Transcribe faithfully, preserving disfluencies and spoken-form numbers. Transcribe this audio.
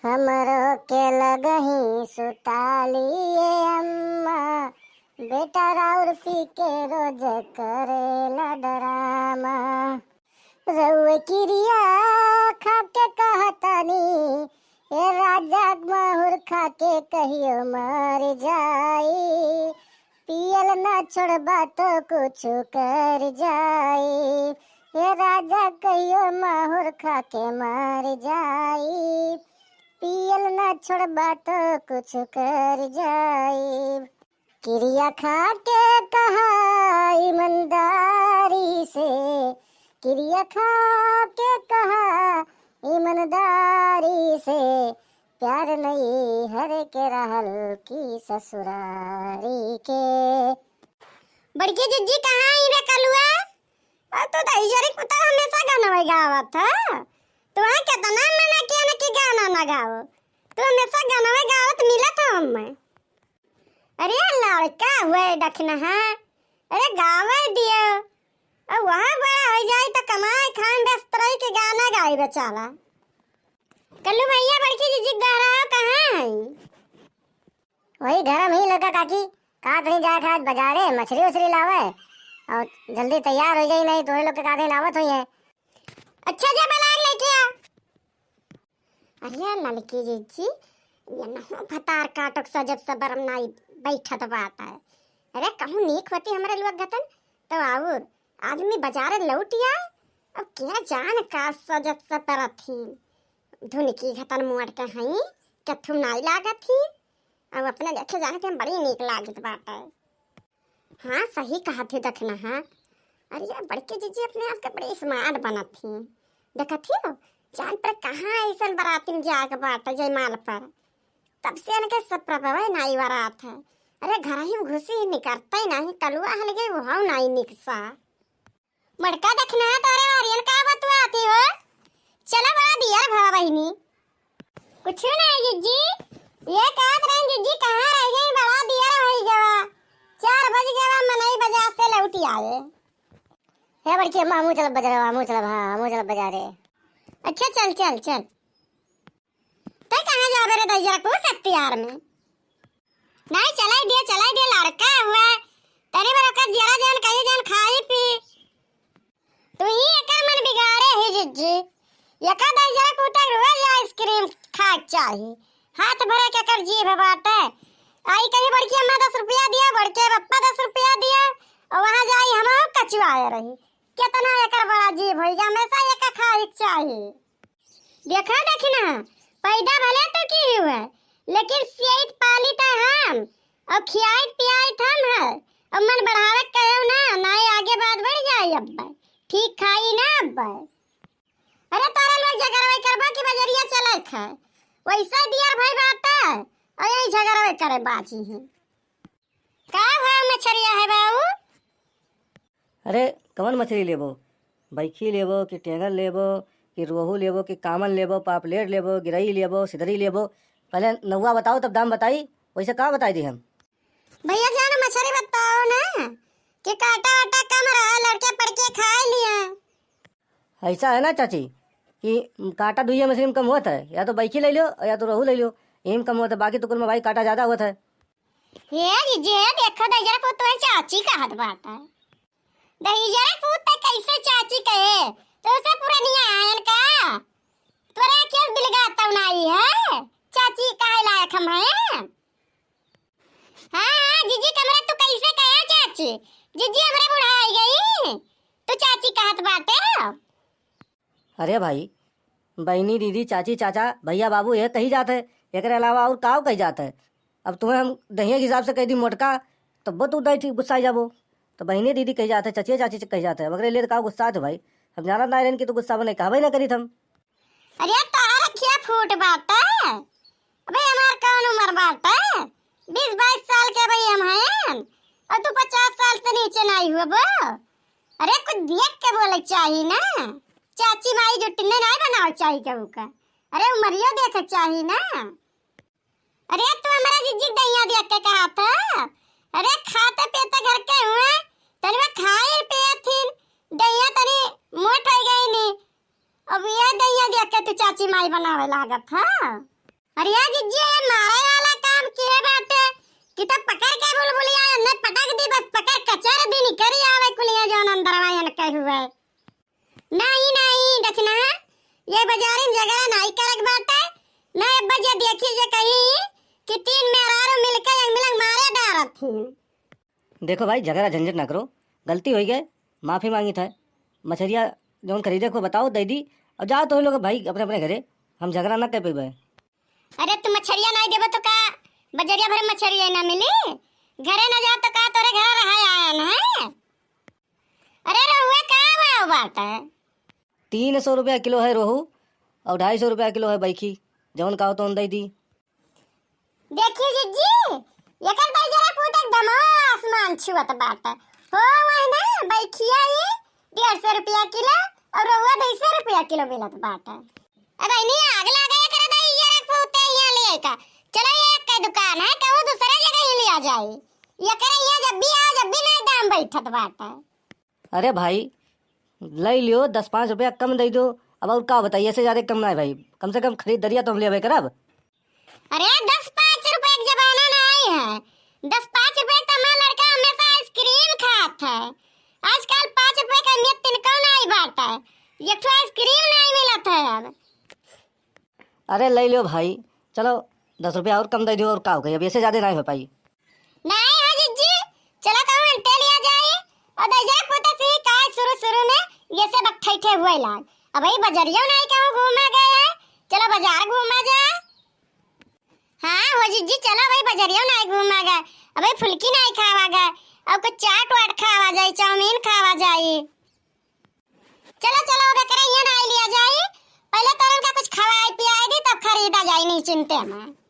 हमरो के लगही सुताली ए अम्मा, बेटा राउर पी के रोज करेला डरामा। रउए किरिया खा के कहतानी, ए राजा माहुर खा के कहियो मर जाई, पियल ना छोड़बा तो कुछ कर जाई, ए राजा कहियो माहुर खा के मर जाई, पियल ना छोड़बा तो कुछ कर जाई। किरिया खा के कहा ईमानदारी से, किरिया खा के कहा ईमानदारी से, प्यार नैहर के रहल की ससुरारी के। बड़की जिज्जी, कहाँ आई रे कलुआ? और तू तो इजरी कुत्ता हमेशा गाना गावत है। तू केतना मना किया न कि गाना ना गाओ, तू हमेशा गाना गावत मिलत हो हमें। अरे लड़का हुए दखिनहा, अरे गावे दियो। अब वहाँ बड़ा हो जाई तो कमाए खाए में व्यस्त रही कि गाना गाई बेचारा। कल्लू भैया, बड़की जिज्जी के बहरा कहाँ है? वही घर में ही लड़का काकी, का कहीं जाए खाए बाजारे मछली उछली लावे और जल्दी तैयार हो जाई, नहीं तोरे लोग के का दिन आवत हुई है। अच्छा जा बलार लेके आ। अरे लड़की जिज्जी, ये नहो भतार काटक सजब सबरम नाई बैठत बात है। अरे कहूँ नीक होती हमरे लोग गतन तो और आदमी बाजारे लौट आए। अब क्या जान का सजत सपरत ही धुनकी घतन मोड़ के हई, कथुम नाई लागत ही। अब अपने देखे जाने के बड़ी नीक लागत बाटे। हाँ, सही कहत ही दखिनहा। अरे यार, बड़की जिज्जी अपने आप के बड़ी स्मार्ट बनत ही। देखत ही हो, जान पर कहाँ ऐसन बराती में जाके बाटे जयमाल पर। तब से इनके सब प्रभवे नाई वरात है। अरे घर ही में घुसी ही निकरते ही नहीं, कलुआ हल गए वो नाई निकसा। बड़का दखिनहा तोरे वारियन का बतुआती हो? चला बड़ा दियर भवा बहिनी। कुछ नहीं जिज्जी, ये कहत रहे जिज्जी कहाँ रह गई, बड़ा दियर होई गवा, चार बज गवा, मनई बाजार से लौटी आए। हे बड़की अम्मा, हमहूँ चलब बाजारे, हमहूँ चलब, हाँ, हमहूँ चलब बाजारे। अच्छा चल, चल, चल। तै कहाँ जाबे रे दहिजरा को सत्तियार में? नहीं, चलाई दिया, चलाई दिया, लड़का हुआ। तनी बार ओकर जियरा जान, कहीं जान खाई पी। तू ही एकर मन बिगाड़े ही जिज्जी। एकर दहिजरा पूता रोज आइसक्रीम खाए के चाही। हाथ भरे के एकर जीभ बाटे। आई कहीं बड़की अम्मा दस रुपया दिया, बड़के पप्पा दस रुपया दिया, और वहाँ जाई हम कचुआए रही। कितना एकर बड़ा जीभ होई, हमेशा एकर खाए के चाही। देखा दखिनहा, पैदा भले तो की हुआ, लेकिन सियाइत पालित हम, और खियाइत पियाइत हम है, और मन बढ़ावे कहो ना, ना आगे बात बढ़ जाए अब्बा। ठीक खाई ना अब्बा। अरे तारा लोग झगड़वे करबा कि बजरिया चले थे, वैसे दियर भाई बाटे, और यही झगड़वे करे बाजी हैं। का भाव मछरिया है बाबू? अरे, कवन मछली लेबो? बैखी लेबो कि टेंगर लेबो कि रोहू लेबो कि कामन लेबो, पापलेट लेबो, गिरई लेबो, सिधरी लेबो? पहले नौवा बताओ, तब दाम बताई, वैसे का बताई दी हम? भैया जान, मछली बताओ ना कि काटा वाटा कम रहा, लड़के पड़के खाए लिया। ऐसा है ना चाची कि काटा दुइये मछली में कम होत है, या तो बैखी ले लो या तो रोहू ले लो, यही में कम होत है, बाकी तो कुल में भाई काटा ज्यादा होत है। हे जिज्जी, देखो दहिजरा पूत तोहे चाची कहत बाटे। दहिजरा पूत ते कैसे चाची कहे? तोसे पुरनिया आयन का? तोरा के बिलगा तौनाई है? चाची कहे लायक हम हैं? हाँ, हाँ, जिज्जी, कमरा तू कैसे कहे चाची? जिज्जी, हमरे बुढ़ाई गई, तू चाची कहत बाटे। अरे भाई, बहिनी, दीदी, चाची, चाचा, भैया, बाबू, यह कही जात है, एकरे अलावा और का कही जात है? अब तुम्हें हम दहिया के हिसाब से कह दी मोटका, तब तू दाई ठीक गुस्सा जाबो। तो बहिनी, दीदी कही जात है, चचिया, चाची कही जात है, अब एकरे लिए तो का गुस्सा है भाई? हम जानत ना रहन कि तू गुस्सा बने, कहबे ना करीत हम। अरे तोहर अखिया फूट बाटे, अबे हमार कौन उम्र बाटे? बीस बाईस साल के भाई हम हैं, और तू पचास साल से नीचे नहीं हुआ बो। अरे कुछ देख के बोले चाही ना, चाची माई जुटिने नहीं बनावे चाही केहू का। अरे उमरिया देखे चाही ना। अरे तू हमारा जिज्जी के दहिया देख के कहा था, अरे खाते पीते घर के हुए, तनी में खाई पिए थी, दहिया तनी मोट हो गई नी। अब ये दहिया देख के तू चाची माई बनावे लागत है। अरे या जिज्जी, ये मारे वाला काम किहे बाटे कि तब पकड़ के बुलबुलिया एन्ने पटक दी, बस पकड़ कचर दी, निकरी आवे कुलिया जौन अंदरवा एन कहे हुए। नहीं, नहीं, देखना, ये बाजारी में झगड़ा नहीं करक बाटे। नहीं, अब्बा जी देखी जे कहीं कि तीन मेहरारू मिलके एक मिलक मारे डारत ही। देखो भाई, झगड़ा झंझट ना करो, गलती होइ गए, माफी मांगी था। मछरिया जौन खरीदे को बताओ, दे दी, और जाओ तो लोग भाई अपने अपने घरे, हम झगड़ा ना कर पेबे। अरे तू मछरिया नहीं देबो तो का बजरिया भरे मछरिया ना मिली? घरे ना जाओ तो का तोरे घर रहा आया ना है? अरे रहुआ का भाव बाटे? तीन सौ रुपया किलो है रोहू और ढाई सौ रुपया किलो है बैखी, जौन का हो तौन दे दी। देखी जिज्जी, एकर तो जरा पूत एकदम आसमान छुअत बाटे। हो वही ना, बैखिया ही डेढ़ सौ रुपया किलो और रहुआ ढाई सौ रुपया किलो मिलत बाटे। अब इन्हीं आग लागे एकरा दाई, ये रख पूते यहाँ ले आए का। चलो ये एक के दुकान है, कहूँ दूसरे जगह ही लिया जाए। ये करे यहाँ जब भी आओ, जब भी नहीं दाम बैठत बाटे। अरे भाई, ले लियो, दस पाँच रुपया कम दे दो। अब और का बताइए, ऐसे ज्यादा कम ना है भाई, कम से कम खरीदारिया तो हम लेबे करब। अरे दस पाँच रुपया के जमाना नहीं है, दस पाँच रुपया के तो हमार लड़का हमेशा आइसक्रीम खात है। आजकल पाँच रुपया के अहमियत तिनको नहीं बाटे, एक ठो आइसक्रीम नहीं मिलत है अब। अरे ले लियो भाई, चलो दस रुपया और कम दे दियो, और का हो गई, अब ऐसे ज्यादा नहीं हो पाई। नहीं हो जिज्जी, चलो कहूँ अंटे लिया जाए। और दे जा पुता सी, काय शुरू शुरू में ये से बक ठैठे हुए लाग। अब भाई बजरियो नहीं कहूँ घूमा गए है, चलो बाजार घूमा जाए। हाँ हो जिज्जी, चलो भाई बजरियो नहीं घूमा गए, अब भाई फुल्की नहीं खावा गए, अब कुछ चाट वाट खावा जाए, चाउमीन खावा जाए। चलो चलो, अब एकरे यहाँ नहीं लिया जाए, पहले तोरन का कुछ खवाए पियाए दी, तब खरीदा जाए, नहीं चिंते में।